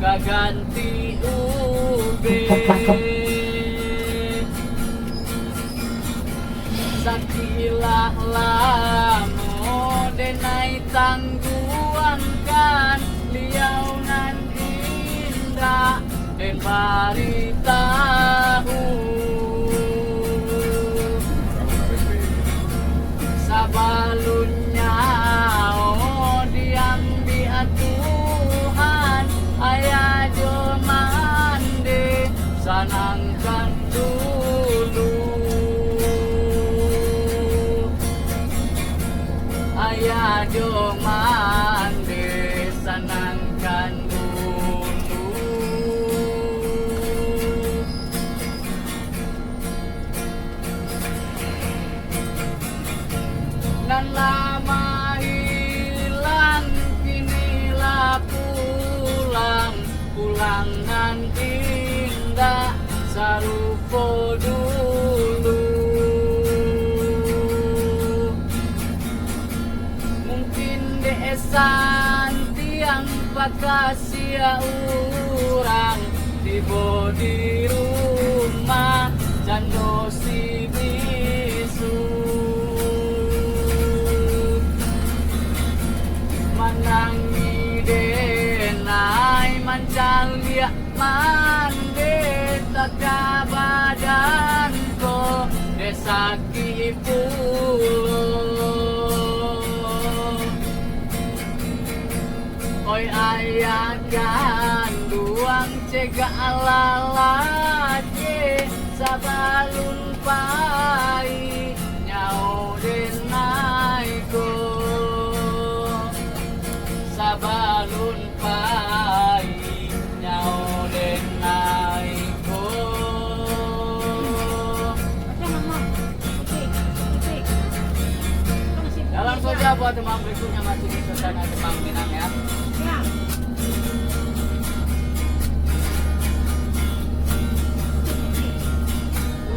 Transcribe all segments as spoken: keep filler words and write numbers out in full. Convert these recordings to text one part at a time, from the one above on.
Ka ganti ubek. Sakilah lamo denai tangguangkan, liau nan indak den baritahu. Sabalunnyo diambiak Tuhan, ayah jo mande sanangkan dulu. Ayah jo mande sanangkan dulu. Nan lamo ilang kini lah pulang, pulang nan indak sarupo dulu. Mungkin dek santiang pakasiak urang, tibo di rumah cando si bisu. Manangih denai mancaliak mande, taka badan ko dek sakik pulo. Oi ayah kanduang, cegaklah lalaki sabalun pai nyawa denai ko. Sabalun pai nyawa denai ko. Dalam sajo buah tembang berikutnya masih di suasana tembang Minang, ya.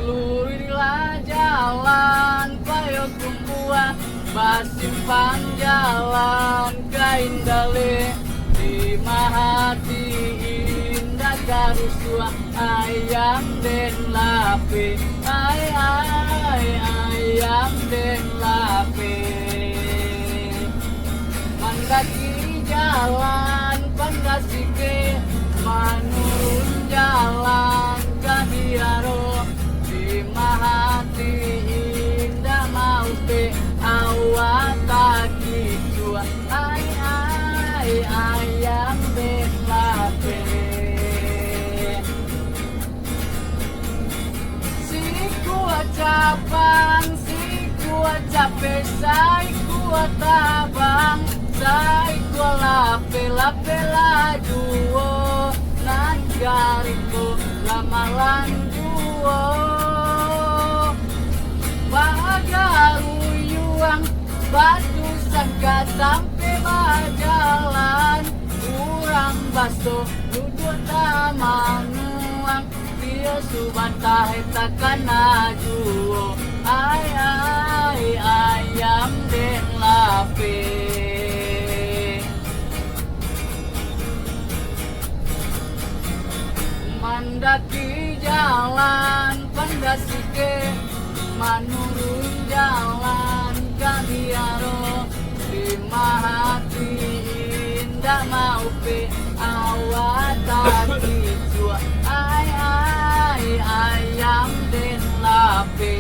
Luruihlah jalan payo tumbuah, basimpang jalan ka indak leh, di mahati indak ka rusuah. Ayam den lapeh, ai, ai, ayam den lapeh. Mandaki jalan pandasike, manurun jalan ka biaro, di mahati indak maupek, awak takicuah. Ai, ai, ayam den lapeh. Sikua capang, sikua capek, saikua tabang, saikua lapeh, lapeh lah juo, nan garing ko lah malang juo. Bagaruyuang, batu sangka sampai bajalan, urang baso duduak tamanuang, iyo subantah takana juo. Ai, ai, ayam den lapeh. Mandaki jalan pandasike, manurun jalan ka biaro, di mahati indak maupek, awak takicuah. Ai, ai, ayam den lapeh.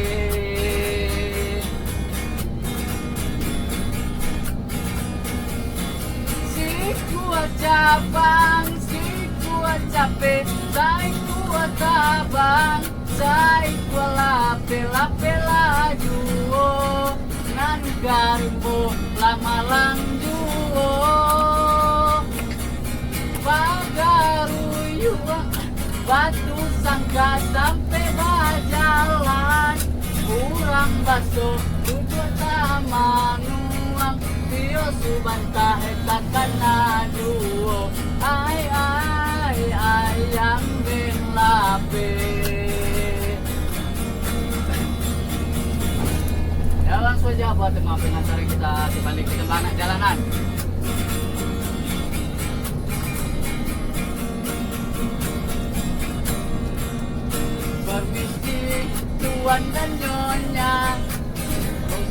Sikua capang, sikua capek, saikua tabang, saikua lapeh, lapeh lah juo, nan garing ko lah malang juo. Bagaruyuang, batu sangka sampai bajalan, urang baso duduak tamanuang, iyo subantah takana juo. Ai, ai, ayam den lapeh. Ya, langsung saja buat teman pengantar kita kembali ke tempat nak jalanan.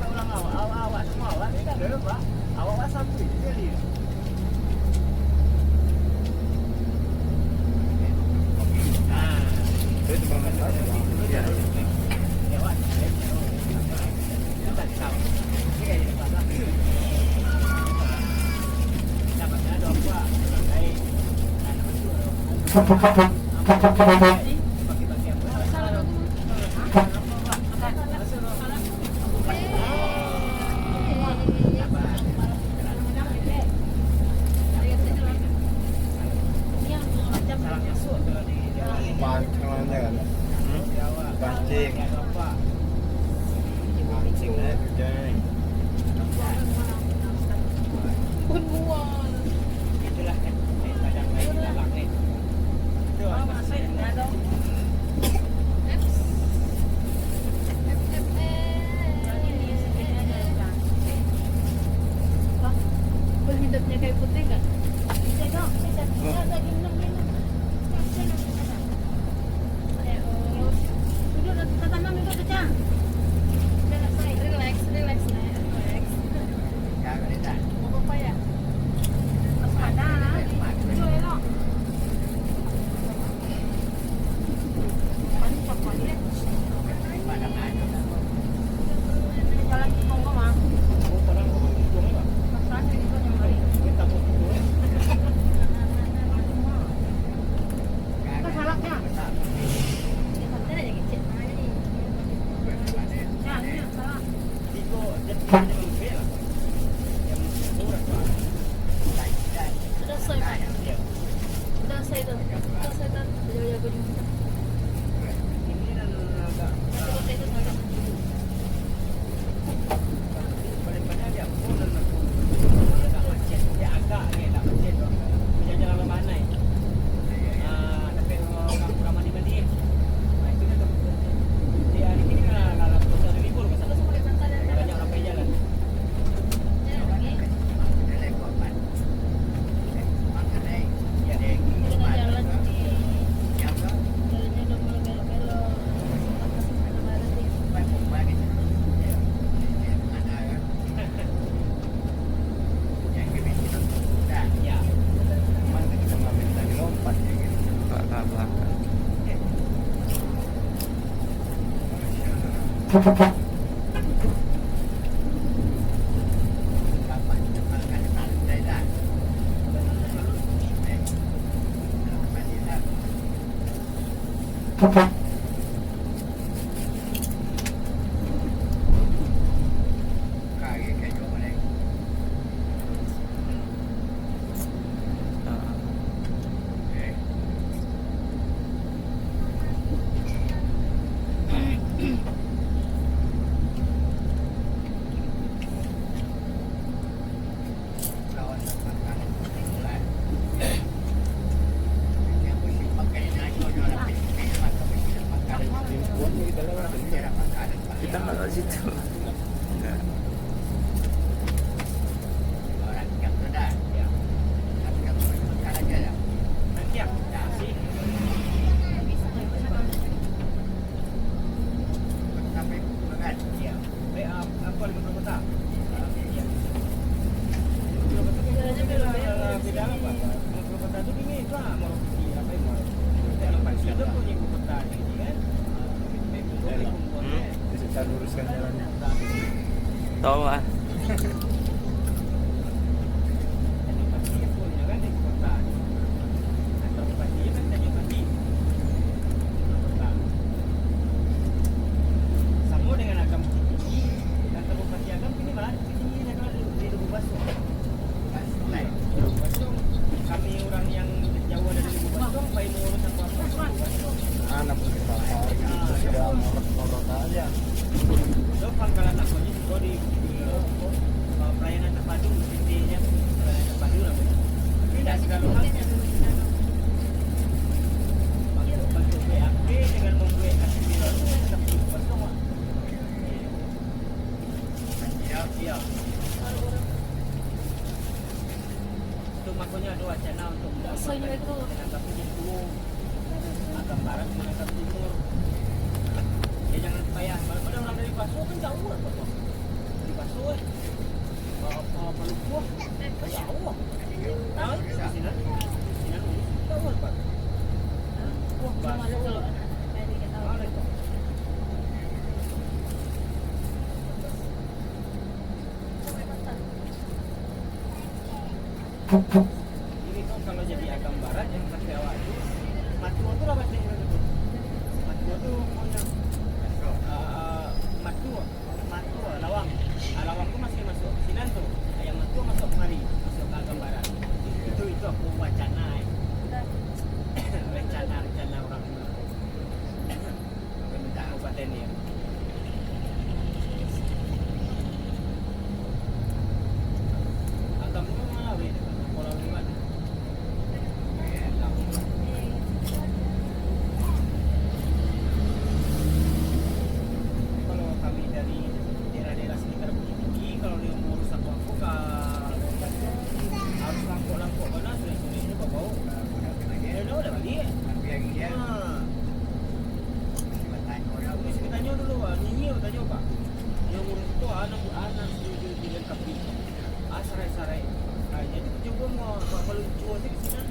Awak-awak semua, awak ni tak ada, Pak. Awak-awak sapu je, dia lihat. Nah. Pancing aja kan? Pancing. Pancing aja kerja ni. Pun mual. Boleh hidupnya kayu putih nggak? Bisa, Dok. Bisa. Bisa, Dok. Minum, minum. Duduk, tatanam duduk, Cang. Relax, relax, relax. Apa-apa ya? Ada. Duduk elok. Sudah selesai, Pak. Sudah selesai tu. Sudah selesai tu. Jaga-jaga juga. Nanti kota itu salah. Kita nggak lewat situ. Enggak. Hmm. Bisa luruskan jalannya. Tahu lah. Kami urang yang jauah dari Lubuk Basong, pai mangurus apa-apa. Anak kita tahu, kita sudah ngorot-ngorot aja. So, pangkalan apa ni? Kau di, di, eh, pelayanan terpadu, intinya pelayanan terpadu lah. Tapi tidak segala hal. Bantu, bantu B A P dengan membuat K T P baru, tetap di Lubuk Basong, Wak. Iya. Iya. Itu makonyo ado wacana untuk mendapatkan itu dengan tapi di Luo, Agam Barat, Agam Timur. Ya, jangan payah. Kalau pada orang dari Paso kan jauh lah, Pak. Dari Paso, eh. Apa, apa, Palupuah, kan jauh lah. Nah, itu di sini. Sini, jauh lah, Pak. Palupuah, Paso. Mana itu? Jadi tu kalau jadi Agam Barat yang pakai awak tu, Sarai. Ah, jadi cubo mo, mo, maluncua se di sinan.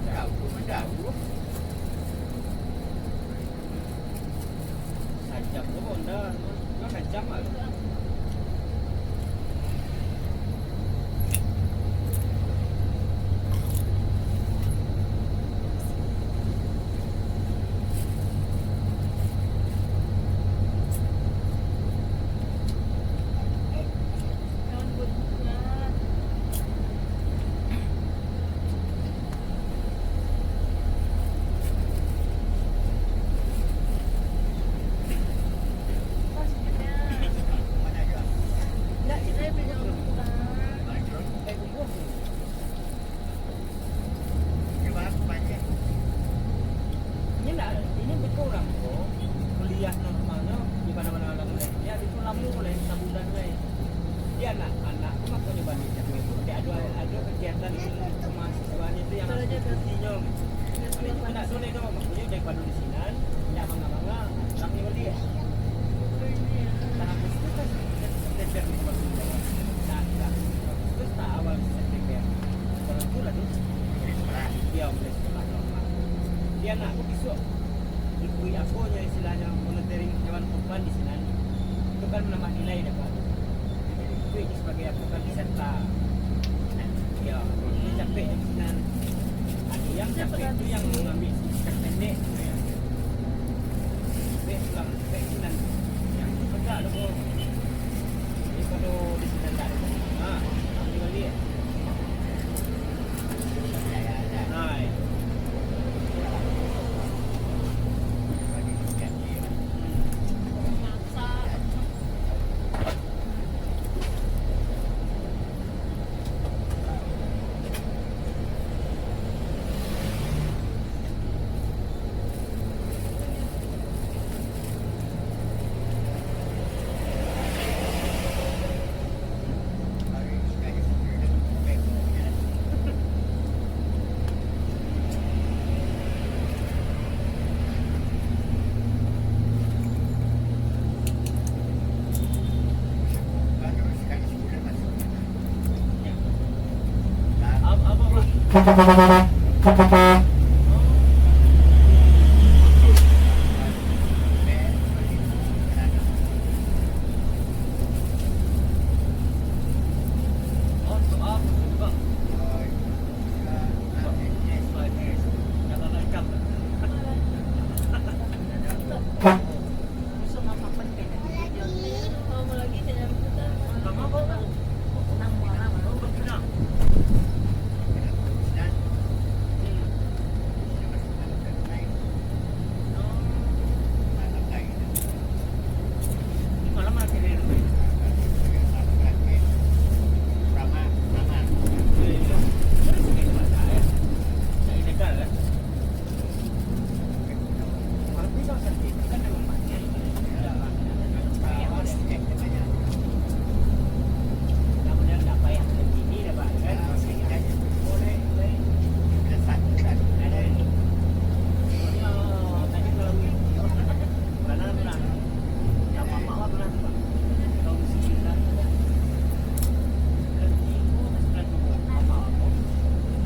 Jauh, jauh. Sajam tu Honda, cuma kancang lah. Ini ndak, ini betul urang ko, kuliah normalnyo di mana-mana urang kuliah, itu lamo lai, sabulan lai. Di anak-anak tu makonyo banyak cak itu, dek ado, ado kegiatan kemahasiswaan itu yang harus diikutinya. Kalau itu ndak soleh doh, makonyo daripado di sinan, ndak manga-manga, urang ni baliak. Nah, Agustus kan September ni, Agustus tak awal September. Kalau tu lah tu. Iyo, mulai sekolah normal. Di anak ko bisuak, ikuik apo nyo istilahnyo, volunteering hewan kurban di sinan. Itu kan menambah nilai dek awak. Jadi, ikuik sebagai apo kan, peserta. Iyo, jadi capek di sinan. Ado yang capek tu yang mengambil sikat pendek. Capek pulang. Di sinan. Yang tu pegak tu, bro. Jadi, kalau di sinan tak ada, ha, ambil balik. Hai.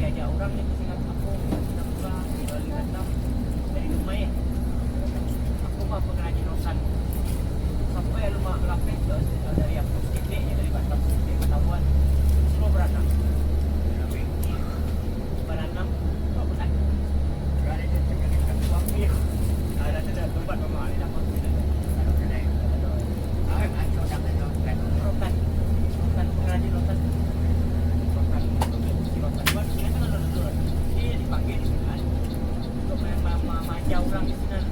Diajak urang ni, Singapura, Singapura, Bali Batam, dari rumah, eh. Aku mah pengrajin rotan. Sampai rumah berlapis tu, dari aku, sedek je dari Batam, sedek Batam Wan. Semua beranak. Beranak, kau pernah? Ada tu dah tempat mama ni dapat. Rotan. Rotan, pengrajin rotan. Rotan, rotan. Buat, dia kan ada dulu. Dia dipanggil di situ kan. Untuk ma-, ma-, ma-, manja urang di situ kan.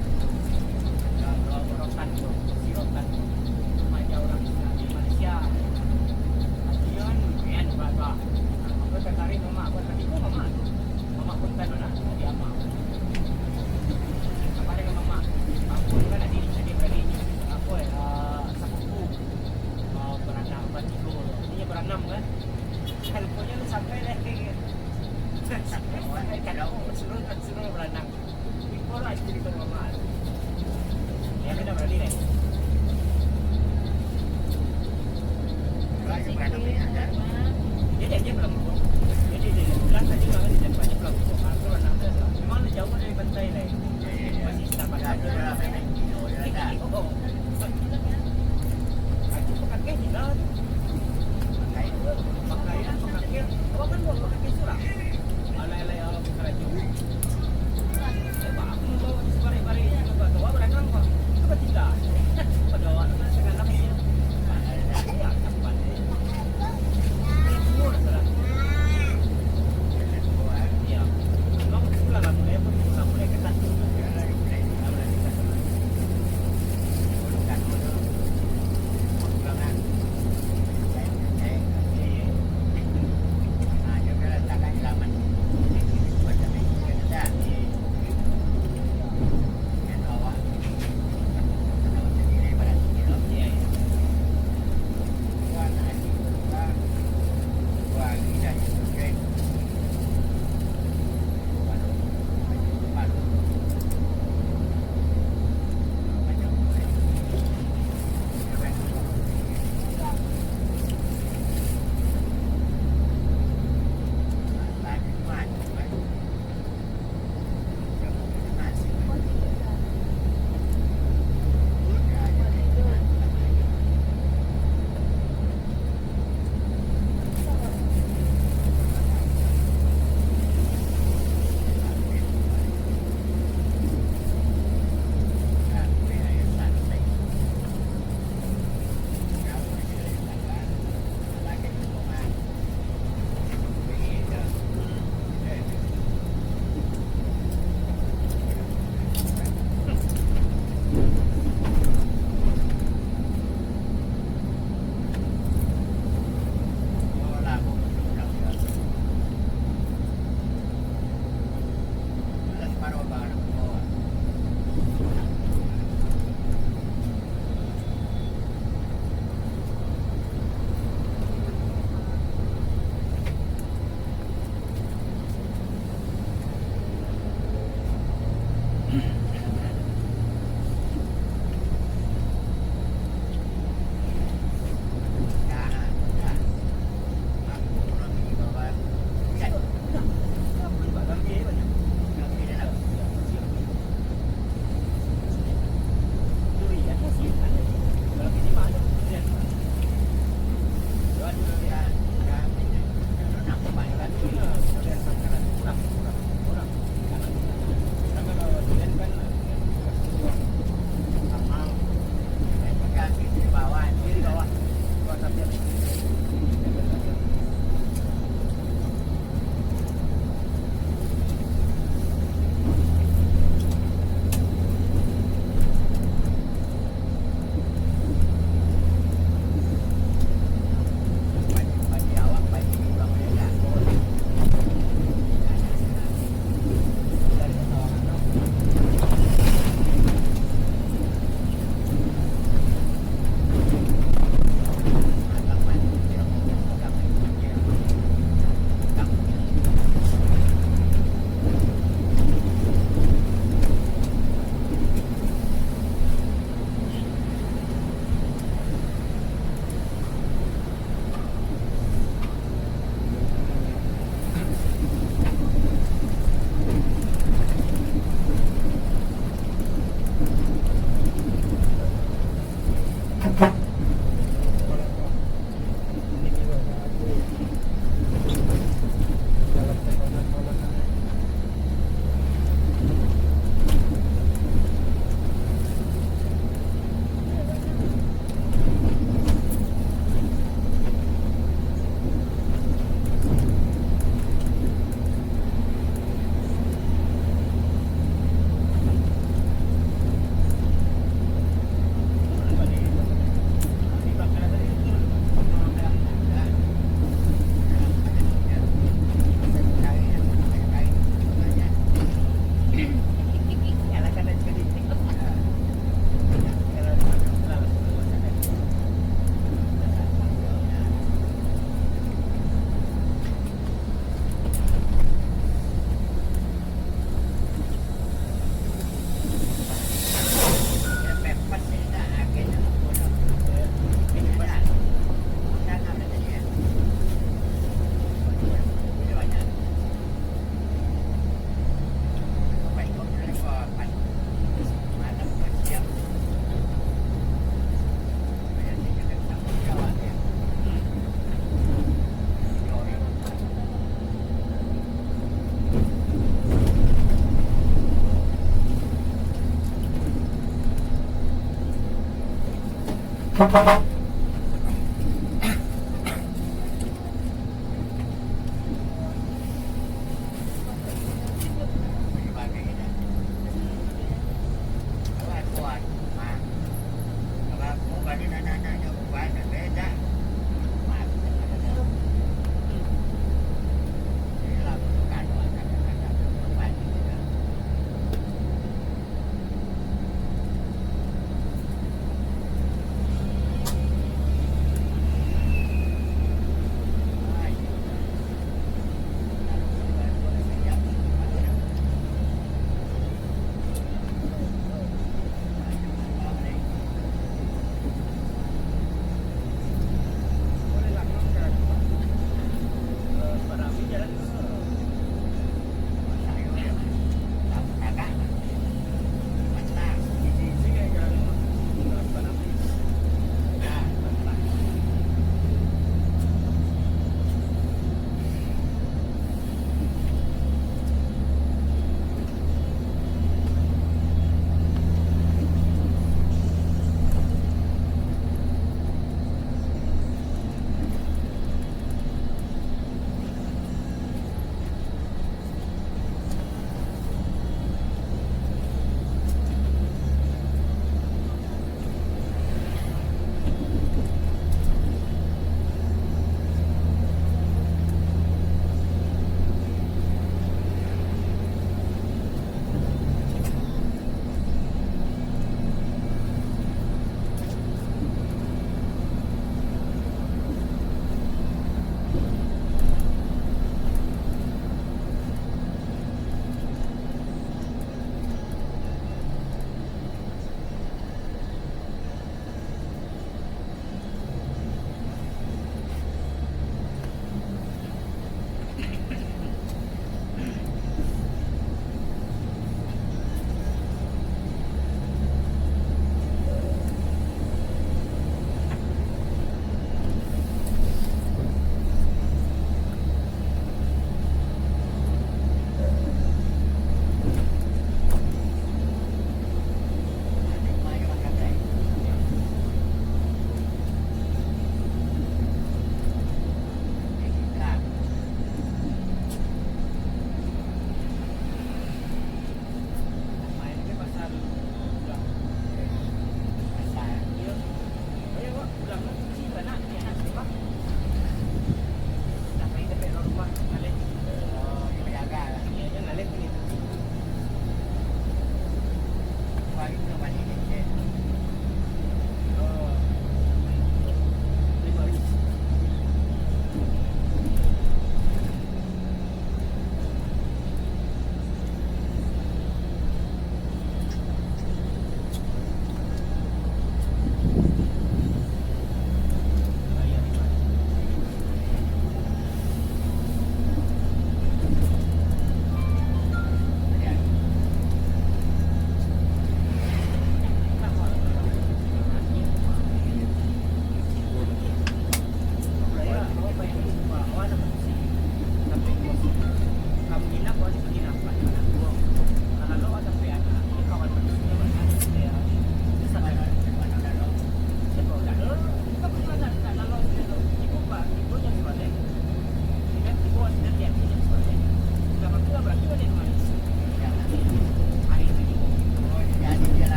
Kalau, kalau rotan tu, si rotan tu. Manja urang di situ kan, di Malaysia. Artinya kan, lumayan beragak. Nah, maka tertarik mamak, buat tadi tu mamak tu. Mamak pun kan ada, tadi amak. Apa dengan mamak? Ampun kan, adik, adik beradik. Apa, eh, ah, sapupu. Ah, beranak, batigo. Ini beranam kan? Ruponyo lu sampai deh. Sampai kan, kalau suruh, suruh beranam. Impor lah cerita mama. Ya, kita berani deh. Jadi, dia Pelabuhan. Jadi, dia bilang tadi, orang di tempatnya Pelabuhan. Kalau anak dia, memang dia jauh dari pantai lah. Masih tak pandai. Oh, oh. Aku pakai gila tu. Pakaian, pakaian. Awak kan buat pakai surah. Alai-alai awak karajo. Eh, Pak, aku mau bawa sebarek-barek, coba, coba berenang, Pak. Coba tidak. Pada awak tu kan setengah enam dia. Iya, cepat. Ini semua salah. Iya. Memang itulah lah, mulai pun, mulai ketat tu. Mulai ketat.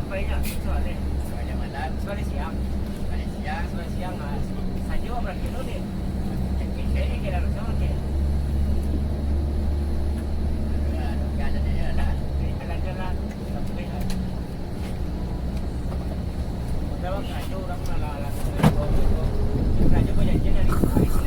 Sampainya sore. Sore malam. Sore siang. Sore siang. Sore siang, ah, sajo berarti tu deh. Cek, cek, cek, cek, cek. Jalan aja lah. Jalan-jalan. Sampai lah. Udah, Bang, aja orang malah, malah. Udah aja berjanjian dari, dari sini.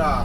Dah.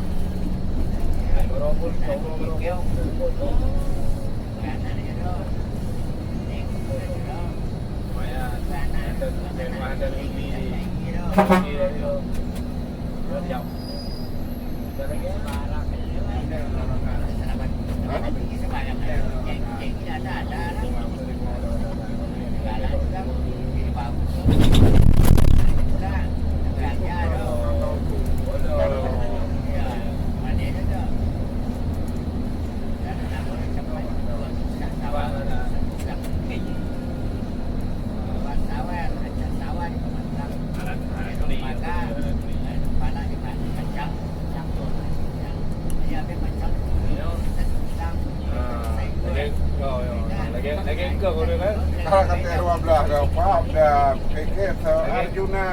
Lagi, lagi engkau dulu kan? Kalau kata dua belas dah, faham dah. Kekek, Arjuna.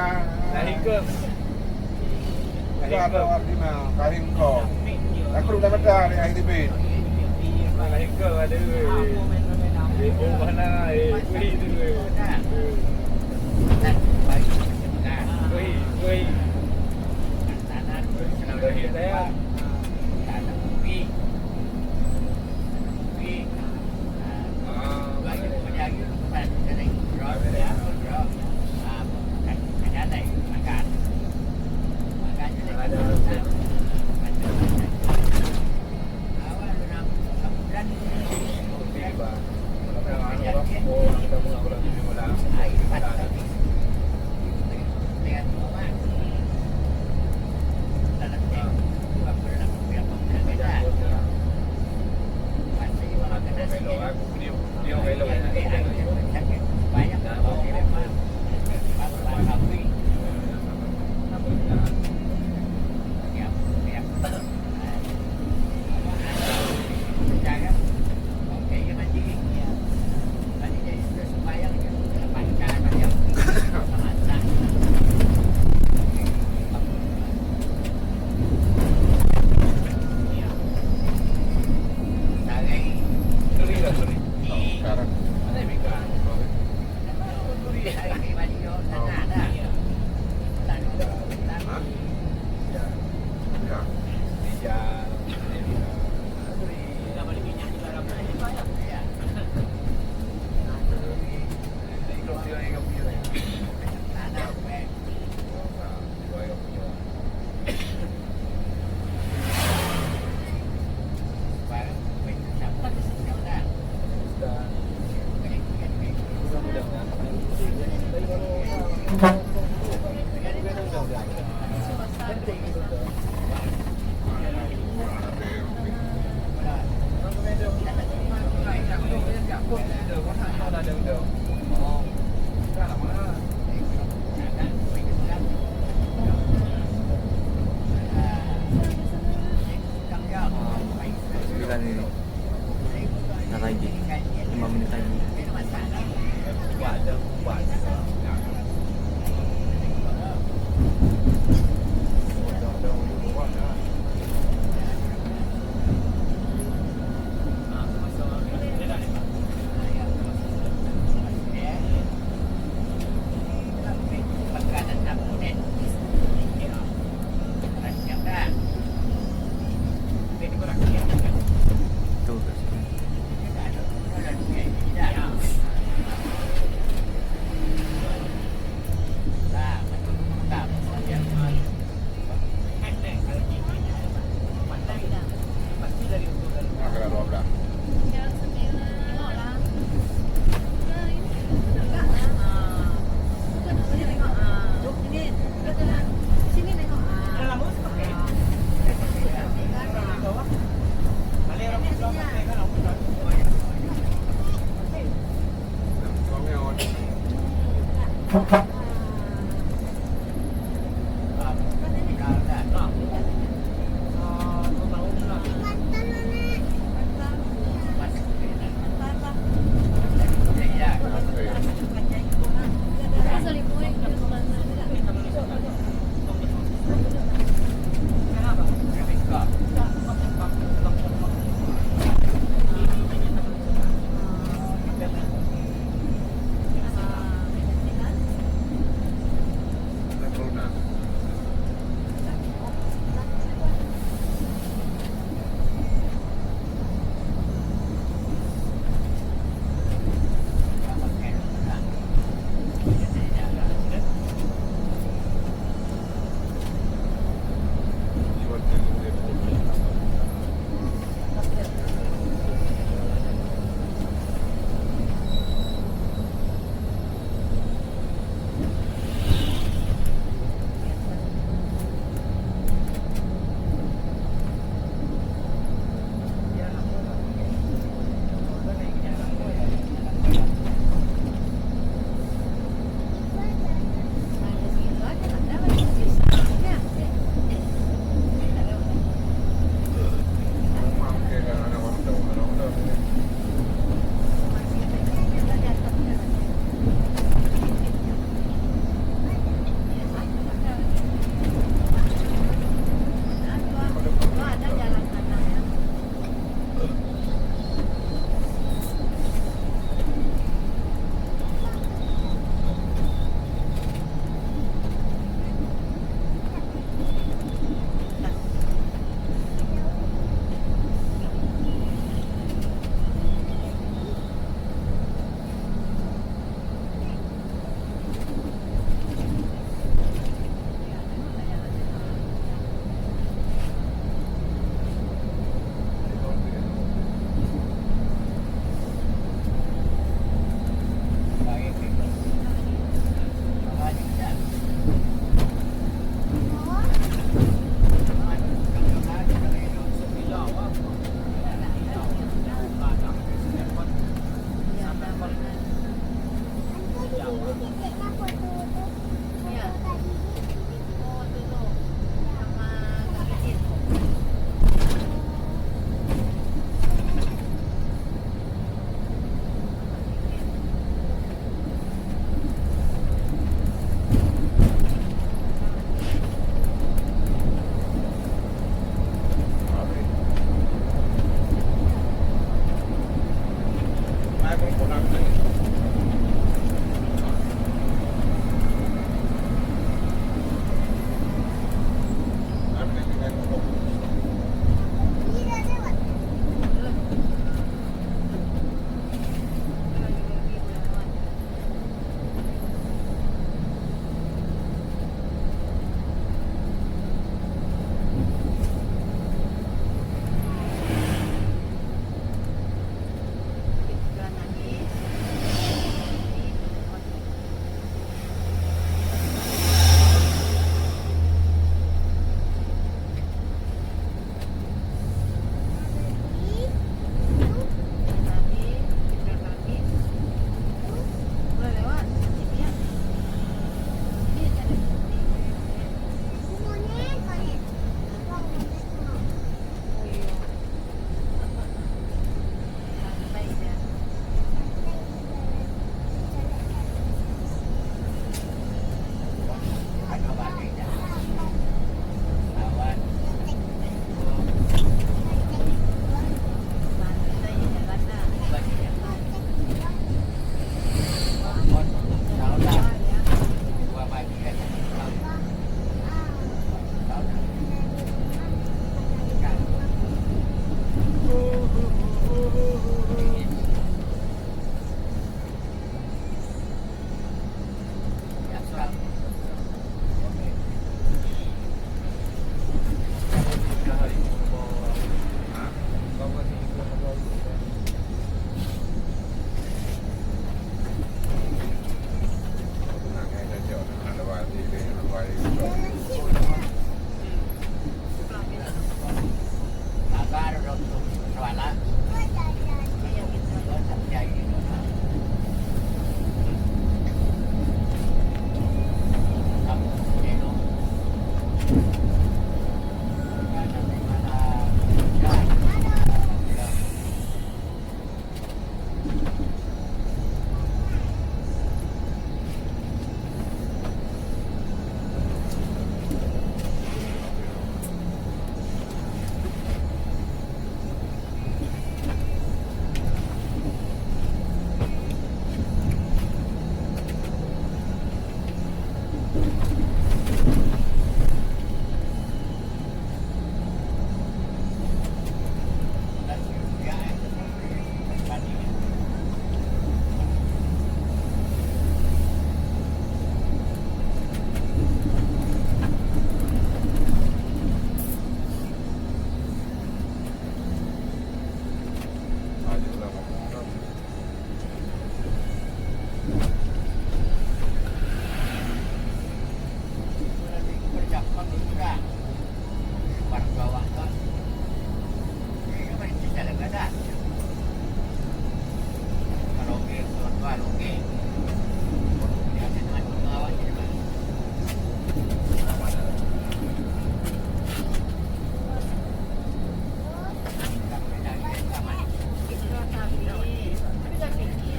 Lagi engkau. Dah ada Arjuna, kahing ko. Aku dah mata di I T B. Kahing ko ada. Eh, oh, mana? Eh, wih, tu, wih. Wih, wih. Wih, dah.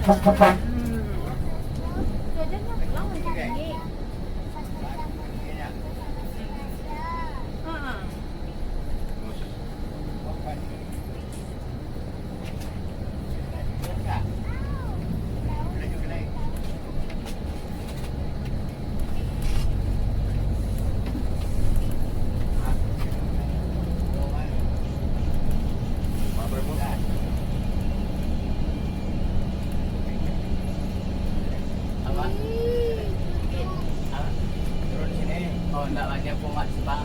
Hmm. Cuacanya pulang macam ini. Heeh. Apa? Apa? Turun sini. Oh, ndak, banyak umat simpang,